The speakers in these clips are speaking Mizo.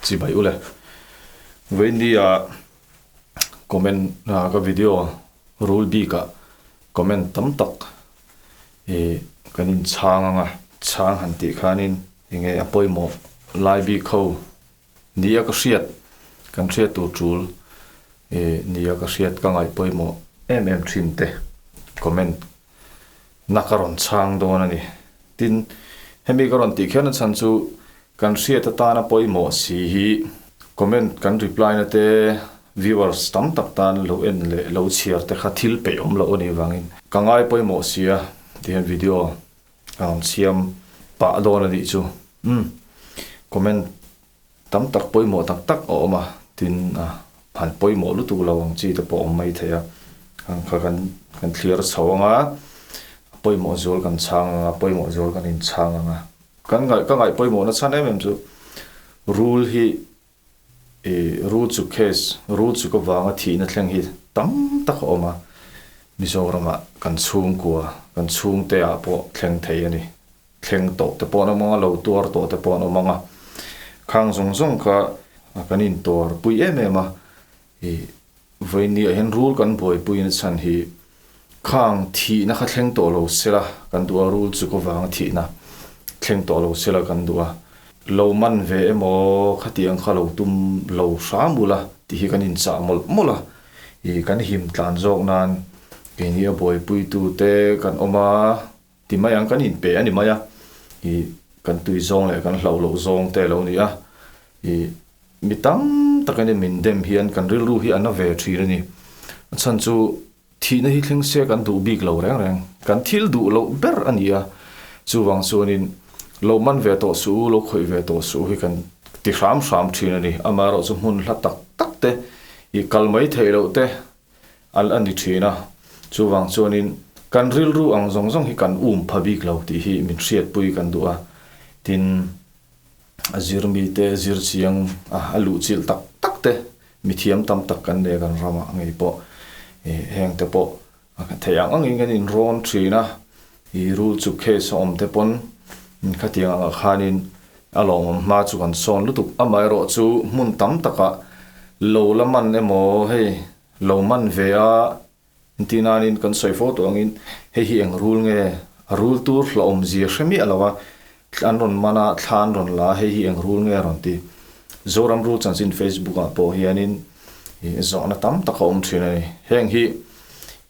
Chibai ule. Vawinia comment ka video rul bikah comment tam tak ih kan inchhang ang a, chhang han tih khanin enge a pawimawh lai bik ho nia ka hriat, kan hriat tur tul ih nia ka hriat ka ngaih pawimawh em em thin te comment na ka rawn chhang dawn a ni. Tin, hemi ka rawn tih khian a chhan chu kan hriat atana pawimawh si hi comment kan reply na te viewers tam tak tan lo en leh lo chhiar te kha thil peih awm loh a nih vangin ka ngai pawimawh si a tihian video ka rawn siam pah dawn a nih chu. Umm comment tam tak pawimawh tak tak a awm a, tin a han pawimawh lutuk lo ang chi te pawh a awm mai thei a, ang kha kan kan thlir chho ang a, a pawimawh zual kan chhang ang a, pawimawh zual kan inchhang ang a, kan ngaih ka ngaih pawimawh na chhan em em chu rul hi ih rul chuk case rul chuk avanga thihna thleng hi tam tak a awm a, Mizoramah kan chhungkua kan chhungte ah pawh thleng thei a ni. Thleng tawh te pawh an awm ang a, lo tuar tawh te pawh an awm ang a. Khang zawng zawng kha kan intuar pui em em a, ih vawinia hian rul kan buaipui na chhan hi khang thihna kha thleng tawh lo sela kan duh a, rul chuk avanga thihna thleng tawh lo sela kan duh a. Lo man ve emaw khatiang kha lo tum lo hram ula tih hi kan inchah mawlh mawlh a, ih kan him tlan zawk nan keini a buaipuitute kan awm a. Ti mai ang, kan inpe a ni mai a, ih kan tui zawng leh kan hlauh loh zawng te a lo ni a, ih mi tam tak in min dem hian kan rilru hi a na ve thin a ni. A chhan chu thihna hi thleng se kan duh bik lo reng reng, kan thil duh loh ber a ni a, chuvang chuanin lo man ve tawh suh u, lo khawih ve tawh suh u hi kan ti hram hram thin a ni. Amaherawhchu chu hmun hla tak tak te, ih kal mai theih loh te, Al a ni thin a, chuvang chuanin kan rilru ang zawng zawng hi kan um pha bik lo tih hi min hriatpui kan duh a, tin a zirmite zir chiang a, a luhchilh tak tak te mithiam tam tak kan nei a kan ramah ngei pawh ih heng te pawh theih ang angin kan inrawn thin a, ih rul chuk case a awm te pawn khatiang angah khanin a lawmawm hma chu kan sawn lutuk, amaherawhchu hmun tam takah lo la man emaw hei Lo man ve a, inti nanin kan sawi fo tawh angin hei hi eng rul nge? A rul tur hlauhawmzia hre miah lo a, an rawn man a, thla an rawn la a, hei hi eng rul nge a rawn ti. Zoram Rul Chanchin Facebook ah pawh hianin zawhna tam tak a awm thin a ni. Heng hi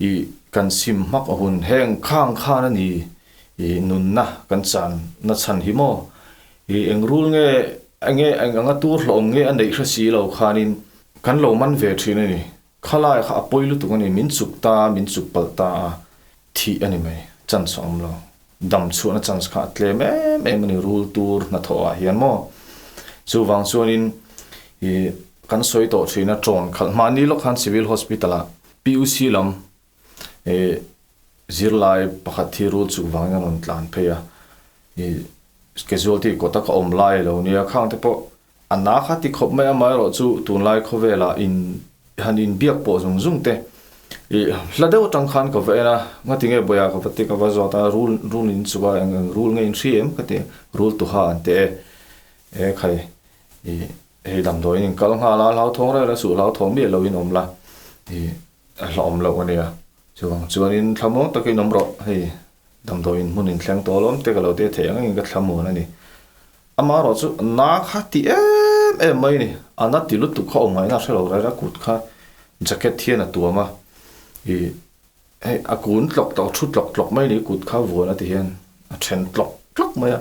ih kan sim hmak a hun, heng khang khan a ni ih nunna kan chan na chhan hi maw? Ih eng rul nge, enge eng anga tur hlauhawm nge a neih hre si lo khanin Kan lo man ve thin a ni. Khalai kha a pawi lutuk a ni, min chuk ta, min chuk palh ta a, thih a ni mai, chance a awm lo. Dam chhuahna chance kha a tlem em em a ni, rul tur hnathawh ah hian maw. Chuvang chuanin i kan sawi tawh thin a, ṭawn khalh mahni lawk khan Civil Hospital ah PUC lam i zirlai pakhat hi rul chuk vangin a rawn tlan phei a, i casualty kawta ka awm lai a lo nia, khang te pawh A na kha ti khawp mai amaherawh chu tunlai khawvelah in han inbiak pawh zung zung te ih hla deuh atang khan ka va en a, ngati nge Bawia ka va ti ka va zawt a, rul rul in chuk a eng eng rul nge in hri em ka ti rul tuha an ti e, e khai ih hei damdawiin in kal nghal a hlauthawng reng reng suh hlauthawng miah lo in awm la ih a hlauhawm loh a nia chuvang chuanin thlamuang takin awm rawh hei Damdawiin hmun in thleng tawh alawm te ka lo ti a theih ang engin ka thlamuan a ni. Amaherawh chu na kha ti em em mai a ni. A na ti lutuk kha awm ngaihna a hre lo reng a kut kha jacket hian a tuam a ih hei a kun tlawk tlawk a thu tlawk tlawk mai a ni kut kha vuan a ti hian a then tlawk tlawk mai a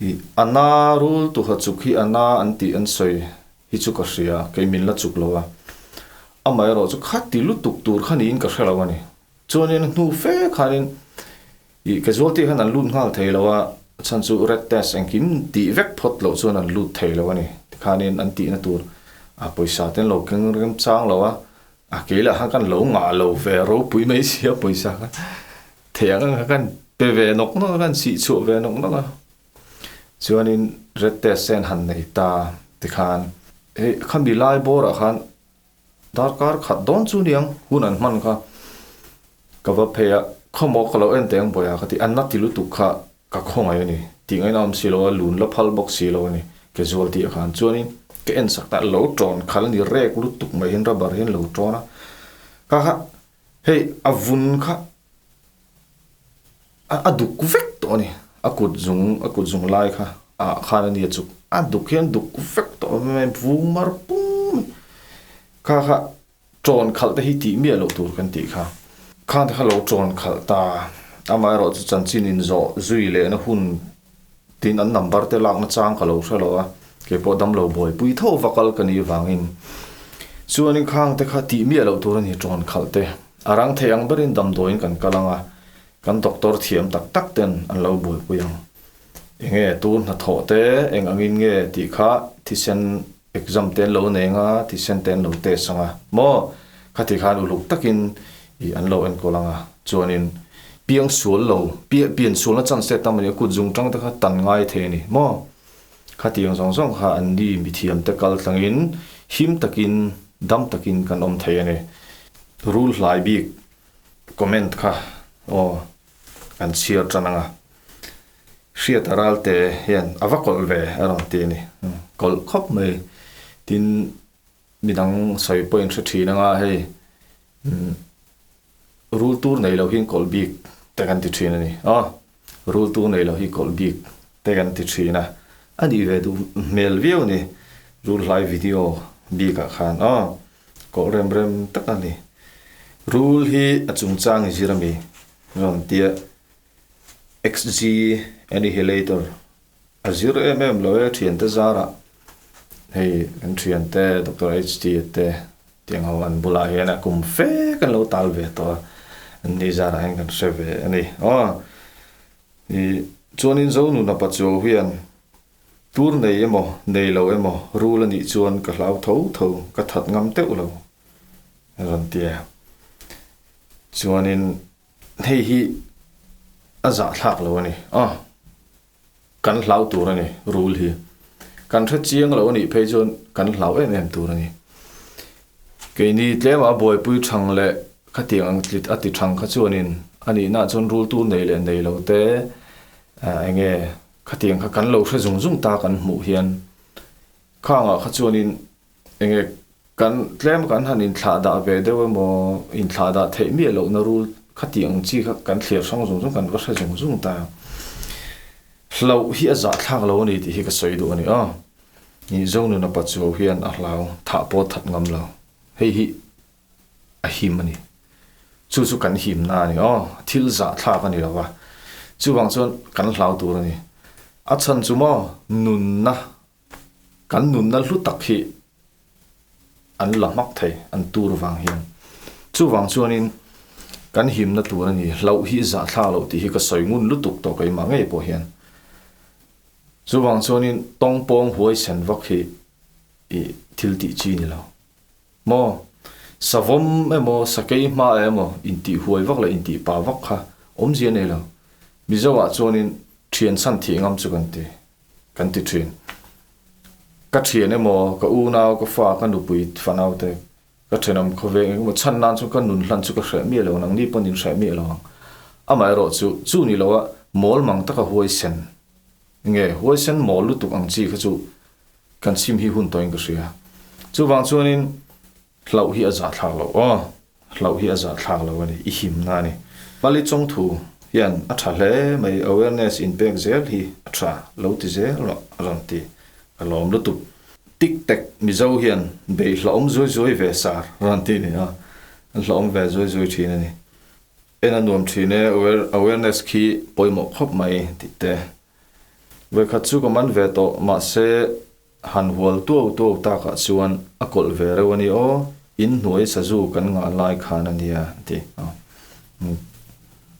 ih a na rul tuha chuk hi a na an tih an sawi hi chu ka hria kei min la chuk lo a. Amaherawh chu kha ti lutuk tur kha niin ka hre lo a ni. Chuanin hnu fe khanin ih casualty khan an lut nghal thei lo a, a chhan chu red test engkim tih vek phawt loh chuan an lut thei lo a ni. Tikhanin an tihna tur a pawisa te an lo keng rem chang lo a, a kei lah khan kan lo ngah lo ve ropui mai sia pawisa kha theih ang ang kha kan pe ve nawk nawk a, kan sih chhuah ve nawk nawk a. Chuanin red test te an han nei ta tikhan hei khami lai bawrah khan Darkar khat dawn chu niang hun an hman kha ka va phei a, khawmaw ka lo en teh ang Bawia ka ti, an na ti lutuk kha ka khawngaih a ni, tih ngaihna awm si lo a, lun la phal bawk si lo a ni, casualty ah khan chuanin. Ka en sak ta lo ṭawn khal a ni rek lutuk mai hian rubber hian lo ṭawn a. Kha kha hei a vun kha a duk vek tawh a ni. A kut zung a kut zung lai kha ah khan a nia chuk a duk hian duk vek tawh a vung mar pung mai. Kha kha Ṭawn khalh te hi tih miah loh tur kan tih kha. Khan te kha lo ṭawn khalh ta. Amaherawh chu chanchin inzawh zui lehna hun tin an number te lakna chang ka lo hre lo a, kei pawh damlo buaipui tho va kal ka nih vangin. Chuanin khang te kha tih miah loh tur a ni ṭawn khalh te. A rang thei ang berin damdawiin kan kal ang a, kan doctor thiam tak tak ten an lo buaipui ang. Enge tur hnathawh te eng angin nge tih kha thisen Exam te an lo nei anga, thisen te an lo test anga maw? Khati khan uluk takin ih an lo enkawl anga, chuanin piang sual lo, pian sualna chance te a tam a ni a, kut zung tang te kha tan ngai thei a ni maw? Khatiang zawng zawng kha an ni mithiam te kal tlangin him takin dam takin kan awm thei a ni. Rul hlai bik comment kha aw kan chhiar tan anga. Hriat a ralte hian a va kawlh ve a rawn ti a ni. Kawlh khawp mai. Tin, midang sawi pawh in hre thin anga hei rul tur nei lo hi kawlh bik te kan ti thin a ni. Aw, rul tur nei lo hi kawlh bik te kan ti thin a. A nih ve duh hmel viau a ni. Rul hlai video bikah khan aw, kawlh rem rem tak a ni. Rul hi a chungchang i zir a mi rawn tia. XG Annihilator a zir em em lo e thiante zarah hei kan thiante Doctor HT te tiang ho an bulah hian a kum fe kan lo tal ve tawh a an ni zarah hian kan hre ve a ni aw i chuanin Zonuna Pachuau hian tur nei emaw nei lo emaw rul a nih chuan ka hlau tho tho ka that ngam teuh lo a rawn ti a chuanin Hei hi a zahthlak lo a ni. Aw, kan hlau tur a ni, rul hi. Kan hre chiang lo a nih phei chuan kan hlau em em tur a ni. Keini tlema buaipui thang leh khatiang ang tlit a ti thang kha chuanin a nihna chuan rul tur nei leh nei lo te eng nge khatiang kha kan lo hre zung zung ta kan hmuh hian khangah kha chuanin eng nge Kan tlem kan han inthlah dah ve deuh emaw, inthlah dah theih miah lohna rul khati ang chi kha kan thlir hrang zung zung, kan va hre zung zung ta. Hlauh hi a zahthlak lo a ni tih hi ka sawi duh a ni aw. Ih Zonuna Pachuau hian a hlau, thah pawh that ngam lo. Hei hi a him a ni. Chu chu kan himna a ni aw, thil zahthlak a ni lo va. Chuvang chuan kan hlau tur a ni. A chhan chu maw nunna Kan nunna hlu tak hi an la hmak thei, an tur vang hian. Chuvang chuanin kan himna tur a ni, hlauh hi zahthlak loh tih hi ka sawi ngun lutuk tawh keimah ngei pawh hian. Chuvang chuanin tawngpawng huaisen vak hi i thil tih chi ni lo. Maw? Savawm emaw, sakei hma emaw intih huai vak leh intih pa vak kha awmzia nei lo. Mizo ah chuanin thian chhan thih ngam chu kan ti. Kan ti thin. Ka thian emaw, ka unau, ka fa, ka nupui fanau te, ka thenawm khawveng eng emaw chhan nan chuan ka nun hlan chu ka hreh miah lo ang, nangni pawn in hreh miah lo ang. Amaherawh chu, chu ni loa mawl mang taka huaisen nge huaisen mawl lutuk ang chi kha chu kan chim hi hun tawhin ka hria. Chuvang chuanin hlauh hi a zahthlak loh aw. Hlauh hi a zahthlak lo a ni, i himna a ni. Pali chawngthu hian a tha hle mai, awareness inpek zel hi a tha, lo ti zel rawh a rawn ti, ka lawm lutuk. Tik tek Mizo hian beih hlauhawm zuai zuai ve sar rawn ti ni a, an hlauhawm ve zuai zuai thin a ni. En a nuam thin e, awareness khi pawimawh khawp mai tih te. Vawikhat chu ka man ve tawh, mahse Han hual tuau tuau takah chuan a kawlh ve reuh a ni aw, in hnuai sazu kan ngah lai khan a nia a ti a.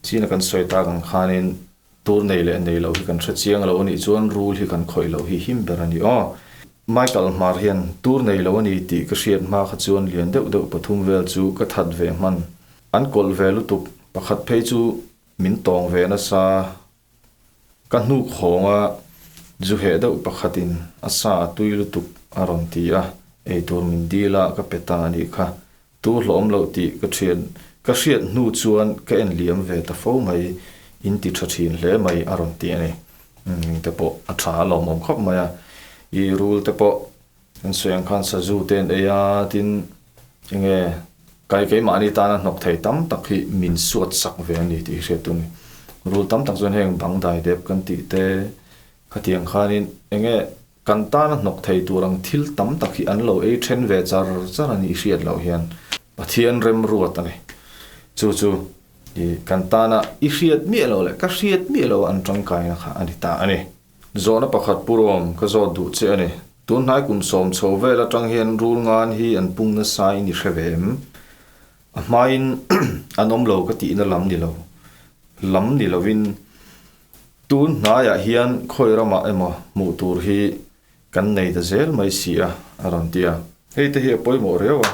China kan sawi tak ang khanin tur nei leh nei lo hi kan hre chiang lo a nih chuan rul hi kan khawih loh hi him ber a ni aw. Michael Hmar hian tur nei lo a ni tih ka hriat hma kha chuan lian deuh deuh pathum vel chu ka that ve hman. An kawlh ve lutuk, pakhat phei chu min tawng ve nasa. Ka hnuk hawng a, zu heh deuh pakhatin a sa a tui lutuk a rawn ti a, eitur min dil a ka pe ta a nih kha. Tu hlawm loh tih ka thian ka hriat hnu chuan ka en liam ve ta fo mai, in ti tha thin hle mai a rawn ti a ni. Eng te pawh a tha a lawmawm khawp mai a, i rul te pawh. Kan sawi ang khan sazu te an ei a, tin enge kai keimahni tana hnawk thei tam tak hi min suat sak ve a ni tih hi hriat tur a ni. Rul tam tak chuan heng bang dai dep kan tih te khatiang khanin enge kan tana hnawk thei tur ang thil tam tak hi an lo ei then ve char char a nih hriat loh hian Pathian remruat a ni. Chu chu i kan tana i hriat miah loh leh ka hriat miah loh an tangkaina kha a ni ta a ni. Zawhna pakhat pu Rom, ka zawt duh che a ni. Tun hnai kum sawm chho vel atang hian rul ngan hi an pung nasa in i hre ve em? A hmain an awm lo ka tihna lam ni lo. Lam ni lovin tun hnaiah hian khawi ramah emaw hmuh tur hi kan nei ta zel mai si a, a rawn ti a. Hei te hi a pawimawh riau a,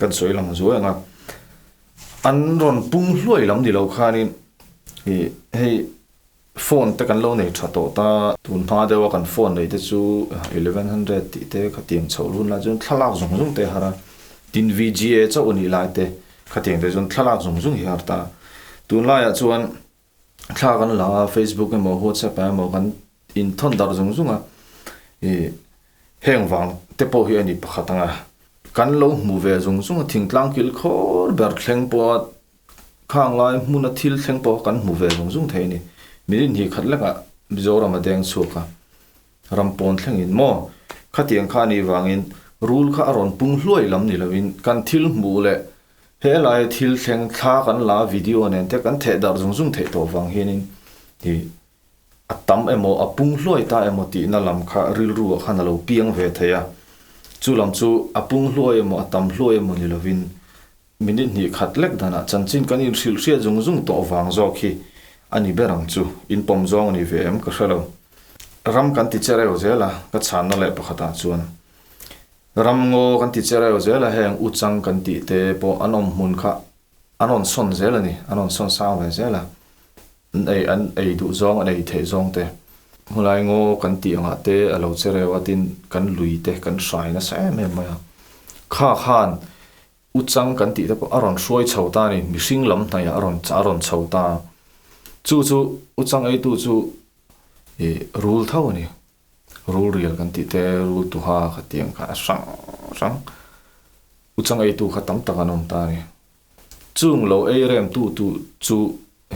kan sawi lang zuai ang a. An rawn pung hluai lam ni lo khanin i hei Phone te kan lo nei tha tawh ta. Tun hma deuha kan phone neih te chu 1100 tih te khatiang chhoh run lai chuan thlalak zawng zawng te a har a. Tin VGA chauh a nih lai te khatiang te chuan thlalak zawng zawng hi a har ta. Tunlaiah chuan thla kan la a, Facebook emaw WhatsApp ah emaw kan inthawn darh zawng zawng a. Ih heng vang te pawh hi a ni pakhat ang a. Kan lo hmu ve zawng zawng a, thingtlang kil khawr ber thleng pawha Khang lai hmuna thil thleng pawh kan hmu ve zung zung thei a ni. Mirin hi khat lekah Mizoram a deng chhuak a, ram pawn thlengin maw? Khatiang kha a nih vangin rul kha a rawn pung hluai lam ni lovin kan thil hmuh leh he laia thil thleng thla kan la video nen te kan theh darh zung zung theih tawh vang hianin hi a tam emaw a pung hluai ta emaw tihna lam kha rilru ah khan a lo piang ve thei a. Chu lam chu a pung hluai emaw a tam hluai emaw ni lovin Minute hnih khat lek danah chanchin kan inhrilh hriat zung zung tawh vang zawk hi a ni ber ang chu. In pawm zawng a ni ve em ka hre lo. Ram kan ti che reuh zel a, ka chhanna leh pakhatah chuan ram ngaw kan ti che reuh zel a, heng uchang kan tih te pawh an awm hmun kha an rawn sawn zel a ni, an rawn sawn sang ve zel a, an ei an ei duh zawng an ei theih zawng te hmulai ngaw kan tih angah te a lo che reuh a, tin kan lui te kan hrai nasa em em mai a, kha khan Uchang kan tih te pawh a rawn hruai chho ta a ni, mihring lam hnaihah a rawn a rawn chho ta. Chu chu Uchang eitu chu ih rul tho a ni, rul rial kan tih te, rul tuha kha tih ang kha a hrang hrang. Uchang eitu kha tam tak an awm ta a ni. Chung lo ei rem tu tu chu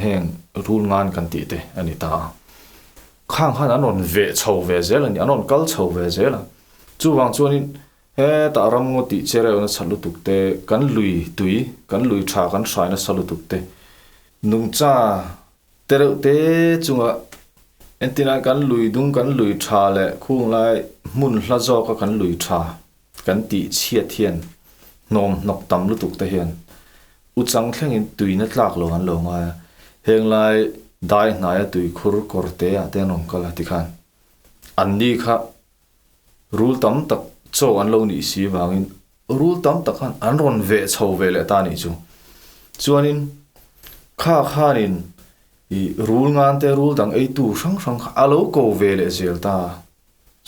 heng rul ngan kan tih te a ni ta a. Khang khan an rawn veh chho ve zel a ni, an rawn kal chho ve zel a. Chuvang chuanin Hetah ramngaw tih che reuh nasa lutuk te, kan lui tui, kan lui tha kan hrai nasa lutuk te, nungcha te reuh te chunga entina kan lui dung kan lui tha leh khung lai hmun hla zawka kan lui tha kan tih chhiat hian hnawm hnawk tam lutuk te hian uchang thlengin tuina tlak lo an lo ngai a, heng lai dai hnaia tuikhur kawr te ah te an rawn kal a tikhan anni kha Rul tam tak chaw an lo nih si vangin rul tam tak khan an rawn veh chho ve leh ta nih chu. Chuanin kha khanin i rul ngan te rul dang eitu hrang hrang kha a lo ko ve leh zel ta.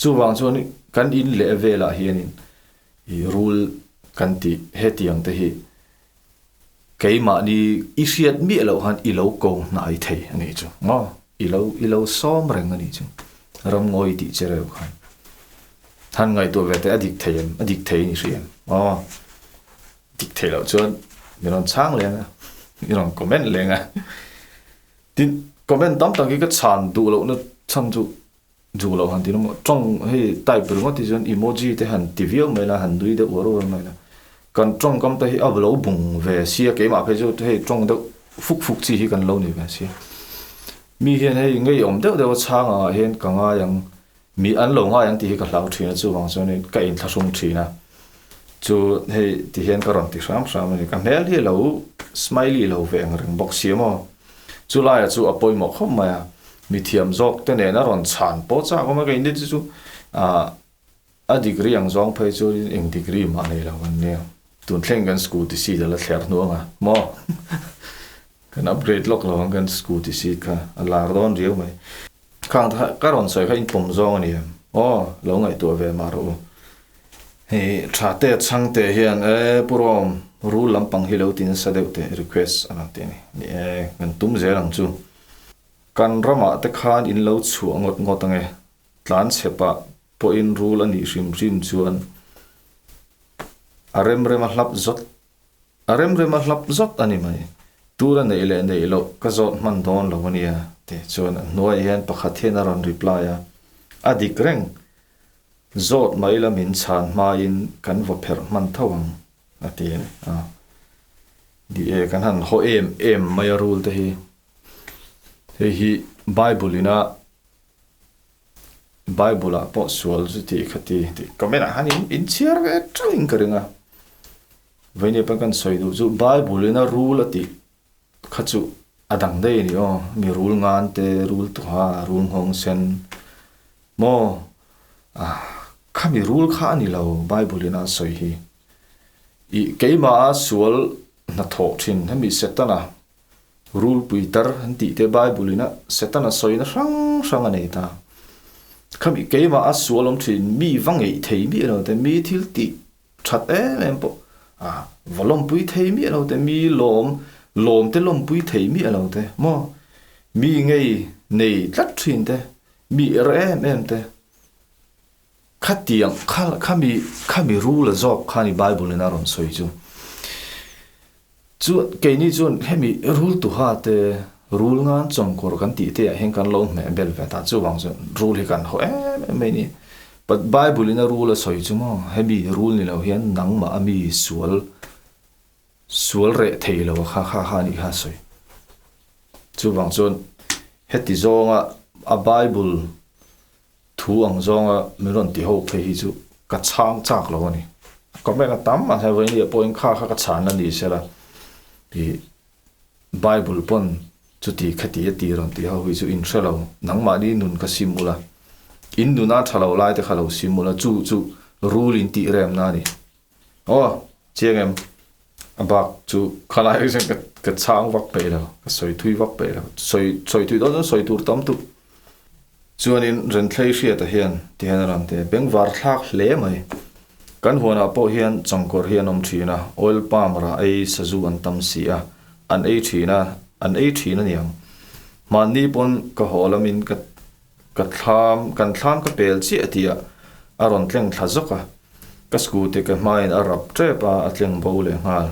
Chuvang chuan kan in leh velah hianin i rul kan tih hetiang te hi keimahni i hriat miah loh khan i lo ko hnai thei a nih chu maw i lo i lo sawm reng a nih chu ramngawi tih che reuh khan han ngaihtuah ve teh a dik thei em a dik thei a ni hri em aw dik thei loh chuan min rawn chhang leng a min rawn comment leng a tin comment tam tak hi ka chhan duh lohna chhan chu Duh loh han ti emaw tawng hei type ringawt hi chuan emoji te han ti viau mai la han nui deuh uar uar mai la kan tawngkam te hi a lo bung ve sia keimah phei chu hei tawng deuh fuk fuk chi hi kan lo ni ve sia mi hian hei ngeiawm deuh deuh a chhang angah hian ka ngai ang mi an lo ngai ang tih hi ka hlau thin a chuvang chuanin ka inthlahrung thin a chu hei ti hian ka rawn ti hram hram a ni ka hmel hi a lo smiley lo ve ang reng bawk si maw chu laiah chu a pawimawh khawp mai a. Mithiam zawk te nen a rawn chhan pawh chak awm a, kei ni chu ah a degree ang zawng phei chu eng degree mah nei lo kan nia. Tun thleng kan scooty seat a la thler hnu ang a maw kan upgrade lawk lo ang kan scooty seat kha a lar dawn riau mai. Khang ka rawn sawi kha inpawm zawng a ni em aw lo ngaihtuah ve mah rawh u. Hei tha te chhang te hian e Pu Rom rul lampang hi lo ti nasa deuh teh request a lo ti a ni. Ni e kan tum zel ang chu. Kan ramah te khan in lo chhuah ngawt ngawt ange, tlan chhepah pawhin rul a nih hrim hrim chuan. A rem rem a hlap zawt a rem rem a hlap zawt a ni mai. Tur a neih leh neih loh ka zawt hman dawn lo a nia ti chuan a hnuaiah hian pakhat hian a rawn reply a, a dik reng. Zawt mai la min chhan hmain kan vaw pherh hman tho ang a ti a ni. A ni e, kan han haw em em mai a rul te hi. Hei hi Bible ina Bible ah pawh sual chu tih kha ti tih comment ah khan in in chhiar ve teuh in ka ring a. Veinia pawn kan sawi duh chu Bible in a rul a tih kha chu a dang daih a ni aw. Mi rul ngan te, rul tuha, rul nghawng sen maw ah khami rul kha a ni lo Bible in a sawi hi. Ih keimah a sual hnathawh thin hemi Setana Rulpui tar an tih te Bible in a Setana sawina hrang hrang a nei ta. Khami keimah a sual awm thin mi va ngeih thei miah lo te, mi thil tih that em em pawh a va lawmpui thei miah lo te, mi lawm lawm te lawmpui thei miah lo te maw, mi ngei nei tlat thin te, mi er em em te, khatiang kha khami khami rul a zawk kha ni Bible in a rawn sawi chu. Chuan keini chuan hemi rul tuha te, rul ngan chawngkawr kan tih te ah hian kan lo hmeh bel ve ta, chuvang chuan rul hi kan haw em em mai a ni. But Bible in a rul a sawi chu maw, hemi rul ni lo hian nangmah a mi sual, sual reh thei lo a kha kha kha a nih kha a sawi. Chuvang chuan heti zawnga a Bible Thu ang zawnga min rawn ti ho phei hi chu ka chhang chak lo a ni. Comment a tam a hei pawhin kha kha ka chhan a ni sela ih Bible pawn chuti khati a ti rawn ti ho hi chu in hre lo. Nangmahni nun ka sim ula, in nuna tha lo lai te kha lo sim ula chu chu rul in tih remna a ni. Aw chiang em? A bak chu khalai ah hian ka chhang vak peih lo, ka sawi thui vak peih lo. Sawi sawi thui dawn chuan sawi tur tam tuk. Chuanin Renthlei hriata hian ti hian a rawn ti a, bengvar thlak hle mai. Kan huanah pawh hian changkawr hi an awm thin a, oil palm rah ei sazu an tam si a, an ei thin a, an ei thin a niang. Hmanni pawn ka haw lamin ka ka thlam kan thlam ka pel chiah tih ah a rawn tleng thla zawk a. Ka scooty ka hmain a rap tep a, a tleng bo leh nghal.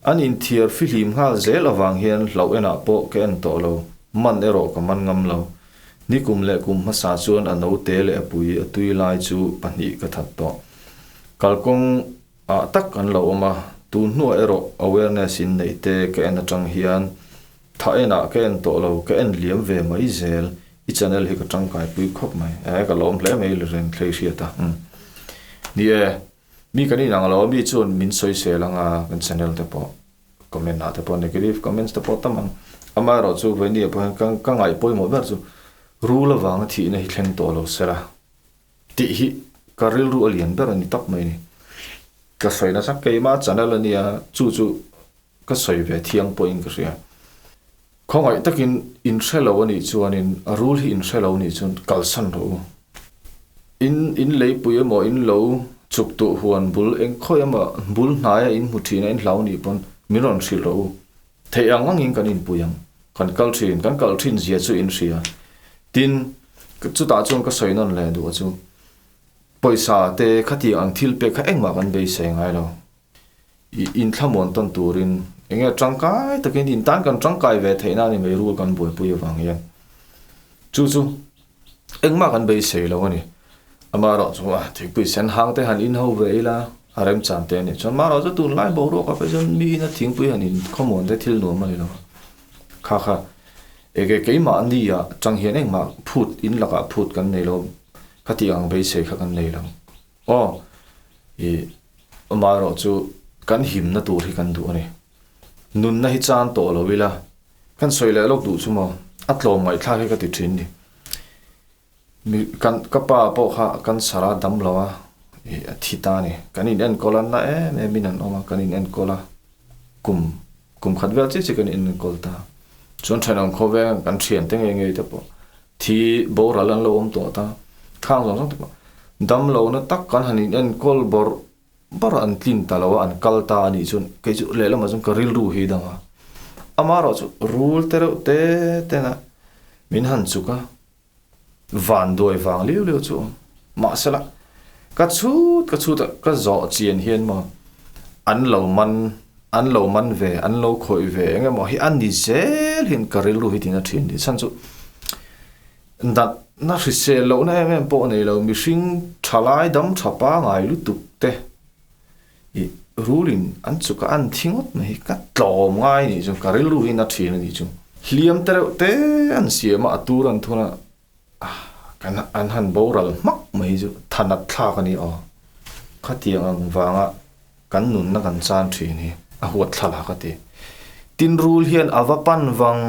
An inthiar fihlim nghal zel avang hian hlauh enah pawh ka en tawh lo, man erawh ka man ngam lo. Nikum leh kum hmasa chuan a note leh a pui a tui lai chu pahnih ka that tawh. Kalkawng ah tak an lo awm a, tun hnuah erawh awareness in neih te ka en atang hian tha enah ka en tawh lo, ka en liam ve mai zel. I channel hi ka tangkai pui khawp mai. Eh ka lawm hle mai reng thlei hriat a. Umm. Ni e, mi kan inang lo a mi chuan min sawisel anga kan channel te pawh comment ah te pawh negative comments te pawh tam ang. Amaherawh chu vawinia pawh hian ka ka ngaih pawimawh ber chu rul avanga thihna hi thleng tawh lo sela tih hi ka rilru a lian ber a ni tak mai a ni. Ka sawi nasa keimah channel a nia chu chu Ka sawi ve thiang pawhin ka hria. Khawngaih takin in hre lo a nih chuanin a rul hi in hre lo nih chuan kalsan rawh u. In in leipui emaw in lo chuk tuh huan bul eng khawi emaw bul hnaia in hmu thin a in hlau nih pawn min rawn hrilh rawh u. Theih ang angin kan inpui ang. Kan kal thin, kan kal thin zia chu in hria. Tin, chutah chuan ka sawi nawn leh duh a chu pawisa te khatiang ang thil pek kha engmah kan beisei ngai lo. I inthlamuan tawn turin eng nge tangkai takin in tan kan tangkai ve theih na ni mai rul kan buaipui avang hian chu chu engmah kan beisei lo a ni. Amaherawh chu a thingpui sen hang te han in ho ve ila a remchan te a nih chuan amaherawh chu tunlai boruak ah phei chuan mi ina thingpui han in khawmuan te thil nuam a ni lo a. Kha kha enge keimahni ah tang hian engmah phut in lakah phut kan nei lo khatiang ang beisei kha kan nei lo. Aw, i amaherawh chu kan himna tur hi kan duh a ni. Nunna hi chan tawh lo ila, kan sawi leh lawk duh chu maw, a tlawm ngaihthlak hi ka ti thin ni. Mi kan ka pa pawh kha cancer a dam lo a, i a thi ta a ni. Kan in enkawl a na em em in an awm a, kan in enkawl a, kum kum khat vel chiah chiah kan in enkawl ta. Chuan thenawm khawvel kan thiante ngei ngei te pawh Thi boral an lo awm tawh ta. Khang zawng zawng te pawh dam lohna tak kan han in enkawl bawrh bawrh a an tlin ta lo a, an kal ta a nih chuan kei chu lehlamah chuan ka rilru hi dang a. Amaherawh chu rul te reuh te ten a min han chuk a, van duai vang liu liu chu a awm. Mahsela ka chhut ka chhut a, ka zawh chian hian maw. An lo man, an lo man ve, an lo khawih ve eng emaw hi a ni zel hian ka rilru hi tina thin ni. Chhan chu natna hrisel lohna em em pawh nei lo, mihring thalai dam tha pangai lutuk te ih rulin an chuk a an thi ngawt mai hi ka tlawm ngai nih chu, ka rilru hi na thin a nih chu. Hliam te reuh te an siam a, a tur an thun a, Kan an han boral hmak mai chu thanat thlak a ni aw. Khatiang ang vanga kan nunna kan chan thin hi a huat thlalak a ti. Tin rul hian a va pan vang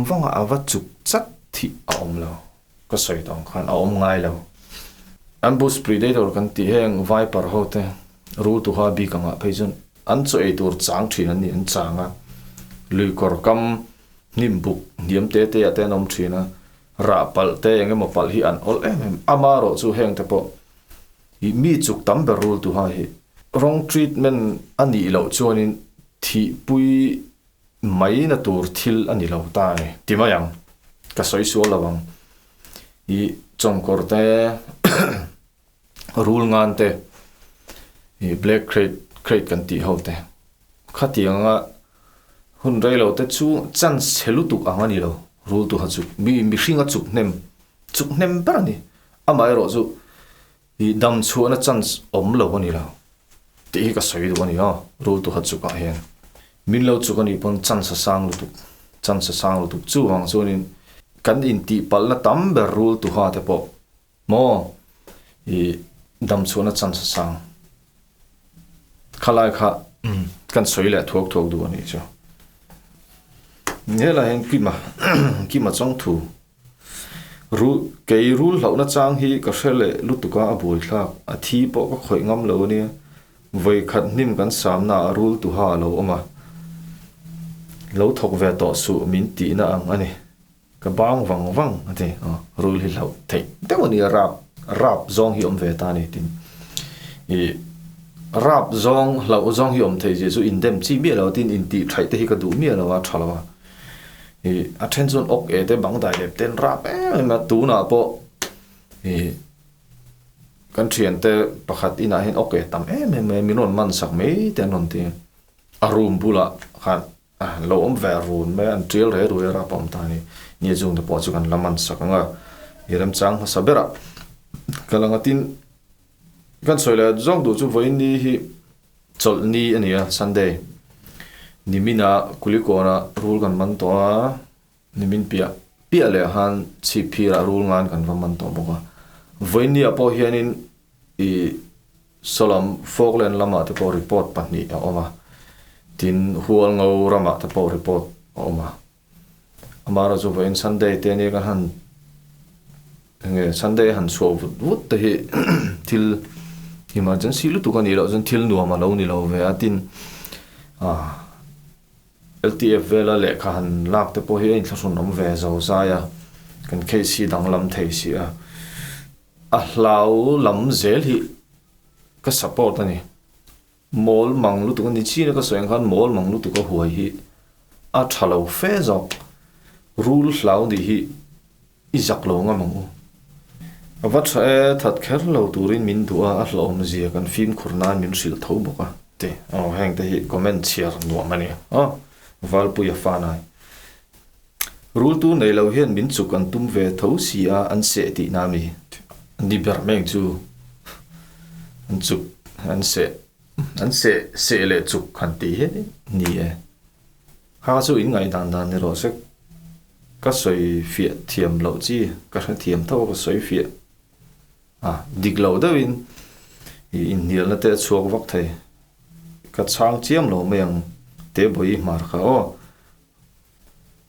vang a, a va chuk chat thih a awm lo. Ka sawi tawh ang khan a awm ngai lo. Ambush predator kan tih heng viper ho te rul tuha bik angah phei chuan an chaw ei tur chang thin an ni, an chang a. Luikawr kam hnim buk hniam te te ah te an awm thin a. Rah palh te eng emaw palh hi an awl em em. Amarawh chu heng te pawh hi mi chuk tam ber rul tuha hi rawng treatment a nih loh chuanin thihpui mai na tur thil a ni lo ta a ni. Ti mai ang. Ka sawi sual lo ang. I chawngkawr te rul ngan te i black crate crate kan tih ho te khatianga hun rei lo te chu chance chhe lutuk ang a ni lo rul tu kha chu mi mihring a chuk hnem chuk hnem ber a ni amaherawh chu i dam chhuahna chance awm lo a ni lo tih hi ka sawi duh a ni aw rul tu kha chuk ah hian min lo chuk a nih pawn chance a sang lutuk chance a sang lutuk chuvang chuanin kan intihpalhna tam ber rul tu ha te pawh Maw? I dam chhuahna chance a sang. Khalai kha kan sawi leh thuak thuak duh a nih chu. Helai hian Kima, Kima chawngthu. Rul, kei rul hlauhna chang hi ka hre leh lutuk a, a buaithlak. A thi pawh ka khawih ngam lo a nia. Vawi khat hnim kan samna ah rul tuha a lo awm a. Lo thawk ve tawh suh min tihna ang a ni. Ka bang vang vang a ti a, rul hi hlauh theih deuh a ni a, rap rap zawng hi awm ve ta a ni tin ih rap zawng hlauh zawng hi awm theih zia chu indem chi miah lo tin intih thaih te hi ka duh miah lo a tha lo a, ih a then chuan awk e te bang dai lep ten rap em em a, tunah pawh ih kan thiante pakhat inah hian awk e tam em em mai a, min rawn man sak mai te an rawn ti a, a room bulah khan. A lo awm ve run mai a, an tial reh rui a rap a awm ta a ni. Ni a chungte pawh chu kan la man sak ang a, i remchang hmasa berah ka la ngatin kan sawi leh zawk duh chu vawiin ni hi chawlh ni a ni a, Sunday. Nimina Kulikawnah rul kan man tawh a, nimin piah piah leh khan chhip phirah rul ngan kan va man tawh bawk a. Vawiin ni ah pawh hianin i Sawlam Falkland lamah te pawh report pahnih a awm a, tin Hualngo ramah te pawh report a awm a. Amaherawhchu chu vawiin Sunday te ania kan han enge Sunday han chhuah vut vut te hi thil emergency lutuk a nih loh chuan thil nuam a lo ni lo ve a, tin ah LTF vela lehkha han lak te pawh hi a inthlahrun awm ve zo zai a, kan case hi danglam thei si a. A hlau lam zel hi ka support a ni. Mawl mang lutuk a ni chin a ka sawi ang khan mawl mang lutuk a huai hi a tha lo fe zawk. Rul hlau nih hi i zak lo ngam ang u. A va tha e, that kher lo turin min duh a, a hlauhawm zia kan fimkhur nan min hrilh tho bawk a ti. Aw heng te hi comment chhiar nuam a ni aw. Valpuia fan ai. Rultu nei lo hian min chuk an tum ve tho si a, an seh tihna a mi? Ni ber meng chu an chuk, an seh, an seh, seh leh chuk han tih hian ni e. Kha chu in ngaihdan dan ni rawh se, ka sawi fiah thiam loh chi, ka hre thiam tho a ka sawi fiah a, dik loh deuhin i inhnialna te a chhuak vak thei. Ka chhang chiam lo mai ang, Tebawii hmar kha aw.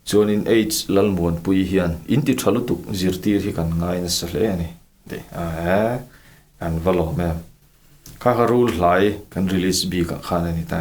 Chuanin H Lalmuanpui hian in ti tha lutuk zirtir hi kan ngai nasa hle a ni tih a kan va lawm em. Kha kha rul hlai kan release bikah khan a ni ta.